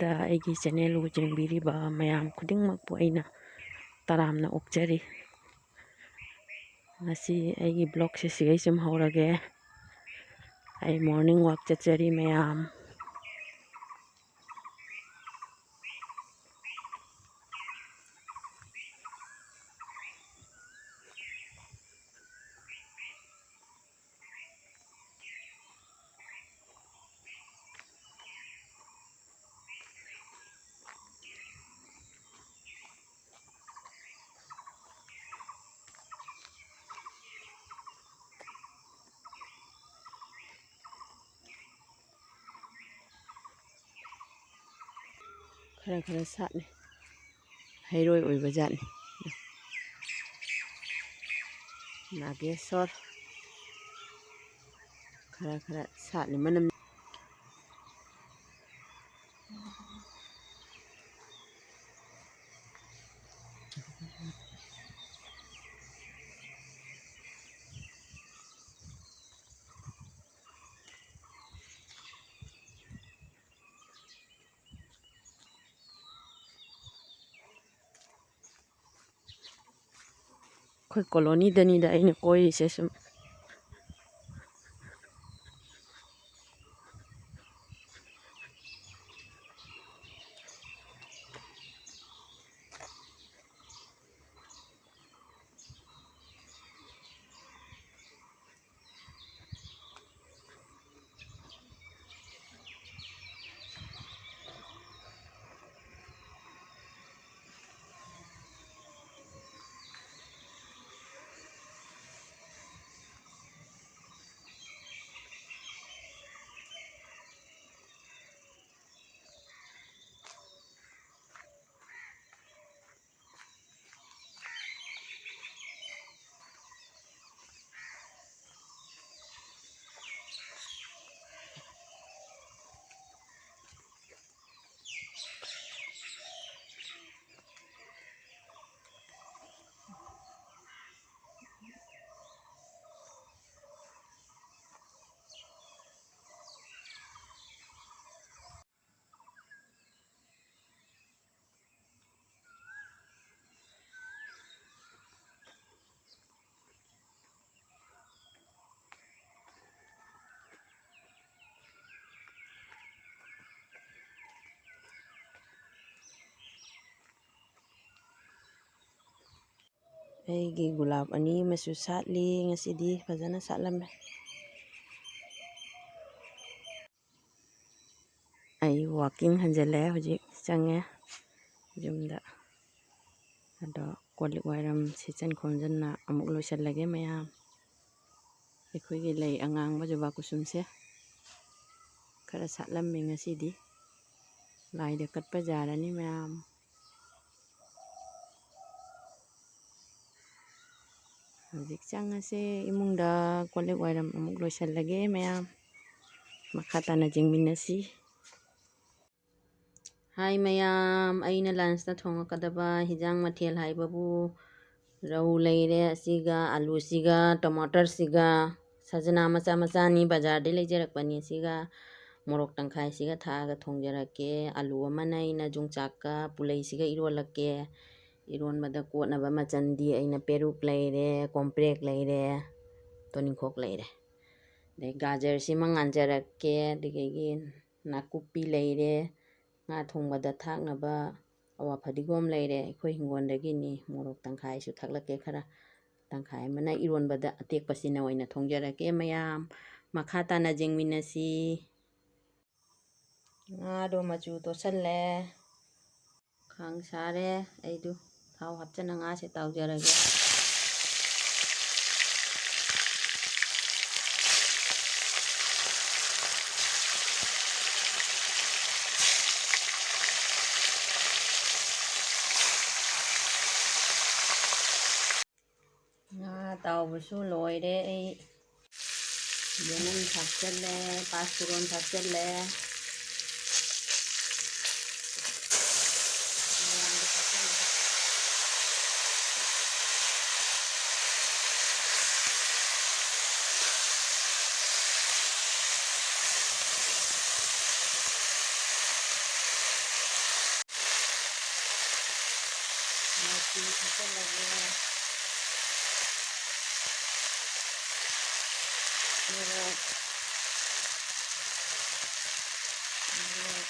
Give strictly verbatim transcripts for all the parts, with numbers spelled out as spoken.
ꯗ ꯑꯩꯒꯤ ꯆꯦꯅꯦꯜꯕꯨ ꯌꯦꯡꯕꯤꯔꯤꯕ ꯃꯌꯥꯝ ꯈꯨꯗꯤꯡꯃꯛꯄꯨ ꯑꯩꯅ ꯇꯔꯥꯝꯅ ꯑꯣꯛꯆꯔꯤ꯫ ꯉꯁꯤ ꯑꯩꯒꯤ ꯕ꯭ꯂꯣꯛꯁꯦ ꯁꯤꯒꯩ ꯁꯨꯝ ꯍꯧꯔꯒꯦ꯫ ꯑꯩ ꯃꯣꯔꯅꯤꯡ ꯋꯥꯛ ꯆꯠꯆꯔꯤ ꯃꯌꯥꯝ꯫ ꯈꯔ ꯈꯔ ꯁꯥꯠꯂꯤ꯫ ꯍꯩꯔꯣꯏ ꯑꯣꯏꯕ ꯖꯥꯠꯅꯤ꯫ ꯅꯥꯒꯦꯁꯣꯔ ꯈꯔ ꯈꯔ ꯁꯥꯠꯂꯤ ꯃꯅꯝ꯫ ꯑꯩꯈꯣꯏ ꯀꯣꯂꯣꯅꯤꯗꯅꯤꯗ ꯑꯩꯅ ꯀꯣꯏꯔꯤꯁꯦ ꯁꯨꯝ꯫ ꯑꯩꯒꯤ ꯒꯨꯂꯥꯞ ꯑꯅꯤ ꯑꯃꯁꯨ ꯁꯥꯠꯂꯤ, ꯉꯁꯤꯗꯤ ꯐꯖꯅ ꯁꯥꯠꯂꯝꯃꯦ꯫ ꯑꯩ walking ꯍꯟꯖꯜꯂꯦ, ꯍꯧꯖꯤꯛ ꯆꯪꯉꯦ ꯌꯨꯝꯗ꯫ ꯑꯗꯣ ꯀꯣꯜ ꯂꯤꯛ ꯋꯥꯏꯔꯝ ꯁꯤꯠꯆꯟ ꯈꯣꯝꯖꯟꯅ ꯑꯃꯨꯛ ꯂꯣꯏꯁꯜꯂꯒꯦ ꯃꯌꯥꯝ꯫ ꯑꯩꯈꯣꯏꯒꯤ ꯂꯩ ꯑꯉꯥꯡꯕ ꯖꯨꯕꯥ ꯀꯨꯁꯨꯝꯁꯦ ꯈꯔ ꯁꯥꯠꯂꯝꯃꯤ ꯉꯁꯤꯗꯤ꯫ ꯂꯥꯏꯗ ꯀꯠꯄ ꯌꯥꯔꯅꯤ ꯃꯌꯥꯝ꯫ ꯍꯧꯖꯤꯛ ꯆꯪꯉꯁꯦ ꯏꯃꯨꯡꯗ, ꯀꯣꯜ ꯂꯤꯛ ꯋꯥꯏꯔꯝ ꯑꯃꯨꯛ ꯂꯣꯏꯁꯜꯂꯒꯦ ꯃꯌꯥꯝ꯫ ꯃꯈꯥ ꯇꯥꯅ ꯌꯦꯡꯃꯤꯟꯅꯁꯤ꯫ ꯍꯥꯏ ꯃꯌꯥꯝ, ꯑꯩꯅ lunchꯇ ꯊꯣꯡꯉꯛꯀꯗꯕ ꯍꯤꯟꯖꯥꯡ ꯃꯊꯦꯜ ꯍꯥꯏꯕꯕꯨ ꯔꯧ ꯂꯩꯔꯦ, ꯑꯁꯤꯒ ꯑꯂꯨꯁꯤꯒ ꯇꯃꯥꯇꯔꯁꯤꯒ, ꯁꯖꯅꯥ ꯃꯆꯥ ꯃꯆꯥꯅꯤ, ꯕꯖꯥꯔꯗꯩ ꯂꯩꯖꯔꯛꯄꯅꯤ, ꯑꯁꯤꯒ ꯃꯣꯔꯣꯛ ꯇꯪꯈꯥꯏꯁꯤꯒ ꯊꯥꯛꯑꯒ ꯊꯣꯡꯖꯔꯛꯀꯦ꯫ ꯑꯂꯨ ꯑꯃꯅ ꯑꯩꯅ ꯌꯣꯡꯆꯥꯛꯀ ꯄꯨꯂꯩꯁꯤꯒ ꯏꯔꯣꯜꯂꯛꯀꯦ꯫ ꯏꯔꯣꯟꯕꯗ ꯀꯣꯠꯅꯕ ꯃꯆꯟꯗꯤ ꯑꯩꯅ ꯄꯦꯔꯨꯛ ꯂꯩꯔꯦ, ꯀꯣꯝꯄ꯭ꯔꯦꯛ ꯂꯩꯔꯦ, ꯇꯣꯅꯤꯡꯈꯣꯛ ꯂꯩꯔꯦ꯫ ꯑꯗꯩ ꯒꯥꯖꯔꯁꯤꯃ ꯉꯥꯟꯖꯔꯛꯀꯦ꯫ ꯑꯗꯒꯤ ꯅꯥꯀꯨꯞꯄꯤ ꯂꯩꯔꯦ, ꯉꯥ ꯊꯣꯡꯕꯗ ꯊꯥꯛꯅꯕ ꯑꯋꯥ ꯐꯗꯤꯒꯣꯝ ꯂꯩꯔꯦ, ꯑꯩꯈꯣꯏ ꯍꯤꯡꯒꯣꯜꯗꯒꯤꯅꯤ꯫ ꯃꯣꯔꯣꯛ ꯇꯪꯈꯥꯏꯁꯨ ꯊꯥꯛꯂꯛꯀꯦ ꯈꯔ꯫ ꯇꯪꯈꯥꯏ ꯑꯃꯅ ꯏꯔꯣꯟꯕꯗ ꯑꯇꯦꯛꯄꯁꯤꯅ ꯑꯣꯏꯅ ꯊꯣꯡꯖꯔꯒꯦ ꯃꯌꯥꯝ꯫ ꯃꯈꯥ ꯇꯥꯅ ꯌꯦꯡꯃꯤꯟꯅꯁꯤ꯫ ꯉꯥꯗꯣ ꯃꯆꯨ ꯇꯣꯠꯁꯜꯂꯦ꯫ ꯈꯥꯡ ꯁꯥꯔꯦ꯫ ꯑꯩꯗꯨ ꯊꯥꯎ ꯍꯥꯞꯆꯟꯅ ꯉꯥꯁꯦ ꯇꯥꯎꯖꯔꯒꯦ꯫ ꯉꯥ ꯇꯥꯎꯕꯁꯨ ꯂꯣꯏꯔꯦ꯫ ꯑꯩ ꯌꯦꯅꯝ ꯊꯥꯛꯆꯜꯂꯦ, ꯄꯥꯁꯄꯨꯔꯣꯟ ꯊꯥꯛꯆꯜꯂꯦ꯫ ꯃꯆꯨ ꯊꯥꯛꯆꯜꯂꯒꯦ꯫ ꯃꯣꯔꯣꯛ, ꯃꯣꯔꯣꯛ꯫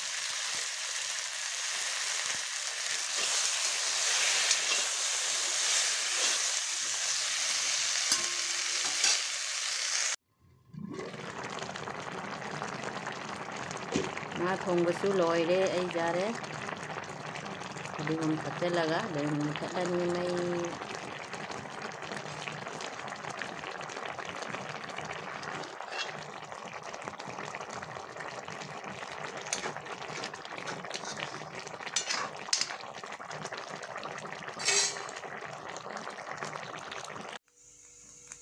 ꯉꯥ ꯊꯣꯡꯕꯁꯨ ꯂꯣꯏꯔꯦ, ꯑꯩ ꯌꯥꯔꯦ꯫ ꯐꯗꯤꯒꯣꯝ ꯊꯥꯛꯆꯜꯂꯒ ꯑꯗꯨꯝ ꯃꯨꯊꯠꯂꯅꯤ ꯃꯩ꯫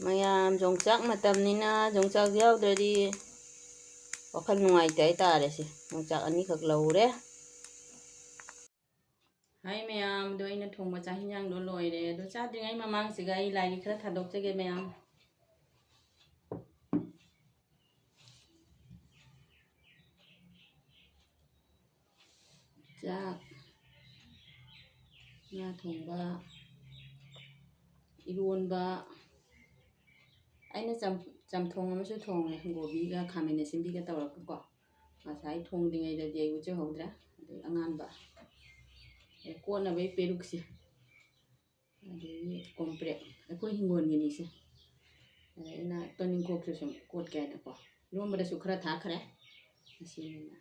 ꯃꯌꯥꯝ ꯌꯣꯡꯆꯥꯛ ꯃꯇꯝꯅꯤꯅ ꯌꯣꯡꯆꯥꯛ ꯌꯥꯎꯗ꯭ꯔꯗꯤ ꯋꯥꯈꯜ ꯅꯨꯡꯉꯥꯏꯇꯦ ꯍꯥꯏꯇꯥꯔꯦ꯫ ꯁꯦ ꯌꯣꯡꯆꯥꯛ ꯑꯅꯤꯈꯛ ꯂꯧꯔꯦ꯫ ꯍꯥꯏ ꯃꯌꯥꯝ, ꯑꯗꯣ ꯑꯩꯅ ꯊꯣꯡꯕ ꯆꯥꯛ ꯍꯤꯟꯖꯥꯡꯗꯣ ꯂꯣꯏꯔꯦ꯫ ꯑꯗꯣ ꯆꯥꯗ꯭ꯔꯤꯉꯩ ꯃꯃꯥꯡꯁꯤꯒ ꯑꯩ ꯂꯥꯏꯒꯤ ꯈꯔ ꯊꯥꯗꯣꯛꯆꯒꯦ ꯃꯌꯥꯝ꯫ ꯆꯥꯛ, ꯉꯥ ꯊꯣꯡꯕ, ꯏꯔꯣꯟꯕ, ꯑꯩꯅ ꯆꯝ-, ꯆꯝꯊꯣꯡ ꯑꯃꯁꯨ ꯊꯣꯡꯉꯦ, ꯀꯣꯕꯤꯒ ꯈꯥꯃꯦꯟ ꯑꯁꯤꯟꯕꯤꯒ ꯇꯧꯔꯒꯀꯣ꯫ ꯉꯁꯥꯏ ꯊꯣꯡꯗ꯭ꯔꯤꯉꯩꯗꯗꯤ ꯑꯩ ꯎꯠꯆꯍꯧꯗ꯭ꯔꯦ꯫ ꯑꯗꯩ ꯑꯉꯥꯟꯕ, ꯑꯦ, ꯀꯣꯠꯅꯕꯒꯤ ꯄꯦꯔꯨꯛꯁꯦ, ꯑꯗꯒꯤ ꯀꯣꯝꯄ꯭ꯔꯦꯛ, ꯑꯩꯈꯣꯏ ꯍꯤꯡꯒꯣꯜꯒꯤꯅꯤꯁꯦ꯫ ꯑꯗꯩ ꯑꯩꯅ ꯇꯣꯅꯤꯡꯈꯣꯛꯁꯨ ꯁꯨꯝ ꯀꯣꯠꯀꯦ ꯍꯥꯏꯅꯀꯣ, ꯏꯔꯣꯟꯕꯗꯁꯨ ꯈꯔ ꯊꯥꯛꯈ꯭ꯔꯦ꯫ ꯑꯁꯤꯅꯤꯅ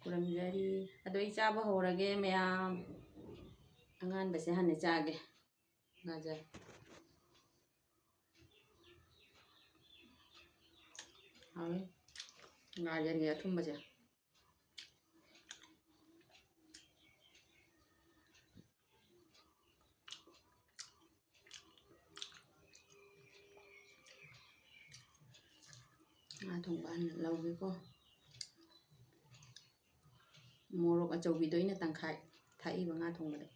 ꯈꯨꯔꯨꯝꯖꯔꯤ꯫ ꯑꯗꯣ ꯑꯩ ꯆꯥꯕ ꯍꯧꯔꯒꯦ ꯃꯌꯥꯝ꯫ ꯑꯉꯥꯟꯕꯁꯦ ꯍꯥꯟꯅ ꯆꯥꯒꯦ꯫ ꯒꯥꯖꯔ꯫ ꯍꯥꯎꯋꯤ꯫ ꯒꯥꯖꯔꯒꯤ ꯑꯊꯨꯝꯕꯁꯦ꯫ ꯉꯥ ꯊꯣꯡꯕ ꯍꯥꯟꯅ ꯂꯧꯒꯦꯀꯣ꯫ ꯃꯣꯔꯣꯛ ꯑꯆꯧꯕꯤꯗꯣ ꯑꯩꯅ ꯇꯪꯈꯥꯏ ꯊꯥꯛꯏꯕ ꯉꯥ ꯊꯣꯡꯕꯗ꯫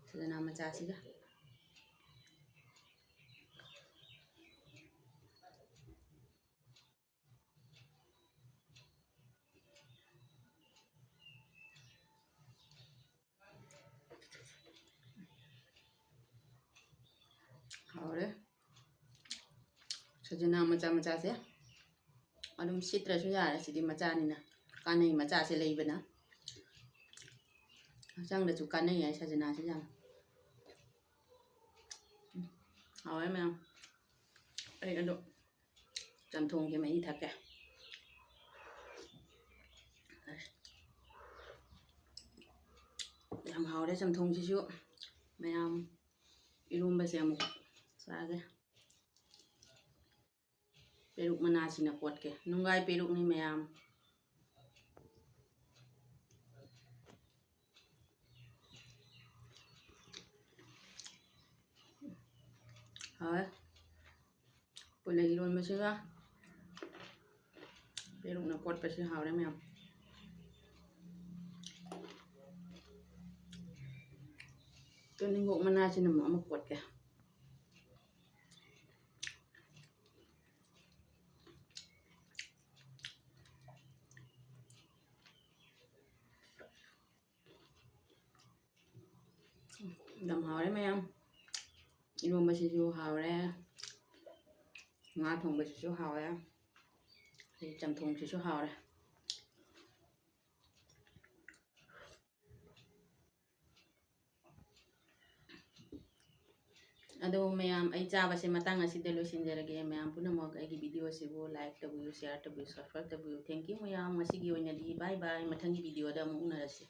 ꯁꯖꯅꯥ ꯃꯆꯥꯁꯤꯒ꯫ ꯍꯥꯎꯔꯦ꯫ ꯁꯖꯅꯥ ꯃꯆꯥ ꯃꯆꯥꯁꯦ ꯑꯗꯨꯝ ꯁꯤꯠꯇ꯭ꯔꯁꯨ ꯌꯥꯔꯦ, ꯁꯤꯗꯤ ꯃꯆꯥꯅꯤꯅ꯫ ꯀꯥꯟꯅꯩ ꯃꯆꯥꯁꯦ ꯂꯩꯕꯅ꯫ ꯍꯛꯆꯥꯡꯗꯁꯨ ꯀꯥꯟꯅꯩ ꯍꯥꯏ ꯁꯖꯅꯥꯁꯦ ꯌꯥꯝ꯫ ꯎꯝ, ꯍꯥꯎꯋꯦ ꯃꯌꯥꯝ꯫ ꯑꯩ ꯑꯗꯣ ꯆꯝꯊꯣꯡꯒꯤ ꯃꯍꯤ ꯊꯛꯀꯦ꯫ ꯌꯥꯝ ꯍꯥꯎꯔꯦ ꯆꯝꯊꯣꯡꯁꯤꯁꯨ꯫ ꯃꯌꯥꯝ, ꯏꯔꯣꯝꯕꯁꯦ ꯑꯃꯨꯛ ꯆꯥꯒꯦ꯫ ꯄꯦꯔꯨꯛ ꯃꯅꯥꯁꯤꯅ ꯀꯣꯠꯀꯦ꯫ ꯅꯨꯡꯒꯥꯏ ꯄꯦꯔꯨꯛꯅꯤ ꯃꯌꯥꯝ꯫ ꯍꯥꯎꯋꯦ꯫ ꯄꯨꯂꯩ ꯏꯔꯣꯟꯕꯁꯤꯒ ꯄꯦꯔꯨꯛꯅ ꯀꯣꯠꯄꯁꯤ ꯍꯥꯎꯔꯦ ꯃꯌꯥꯝ꯫ ꯇꯨꯅꯤꯡꯈꯣꯛ ꯃꯅꯥꯁꯤꯅ ꯑꯃꯨꯛ ꯑꯃ ꯀꯣꯠꯀꯦ꯫ ꯌꯥꯝ ꯍꯥꯎꯔꯦ ꯃꯌꯥꯝ꯫ ꯏꯔꯣꯝꯕꯁꯤꯁꯨ ꯍꯥꯎꯔꯦ, ꯉꯥ ꯊꯣꯡꯕꯁꯤꯁꯨ ꯍꯥꯎꯔꯦ, ꯑꯗꯩ ꯆꯝꯊꯣꯡꯁꯤꯁꯨ ꯍꯥꯎꯔꯦ꯫ ꯑꯗꯣ ꯃꯌꯥꯝ, ꯑꯩ ꯆꯥꯕꯁꯦ ꯃꯇꯥꯡ ꯑꯁꯤꯗ ꯂꯣꯏꯁꯤꯟꯖꯔꯒꯦ꯫ ꯃꯌꯥꯝ ꯄꯨꯝꯅꯃꯛ ꯑꯩꯒꯤ video ꯑꯁꯤꯕꯨ like ꯇꯧꯕꯤꯌꯨ, share ꯇꯧꯕꯤꯌꯨ, subscribe ꯇꯧꯕꯤꯌꯨ꯫ Thank you ꯃꯌꯥꯝ꯫ ꯉꯁꯤꯒꯤ ꯑꯣꯏꯅꯗꯤ bye bye꯫ ꯃꯊꯪꯒꯤ video ꯗ ꯑꯃꯨꯛ ꯎꯅꯔꯁꯤ꯫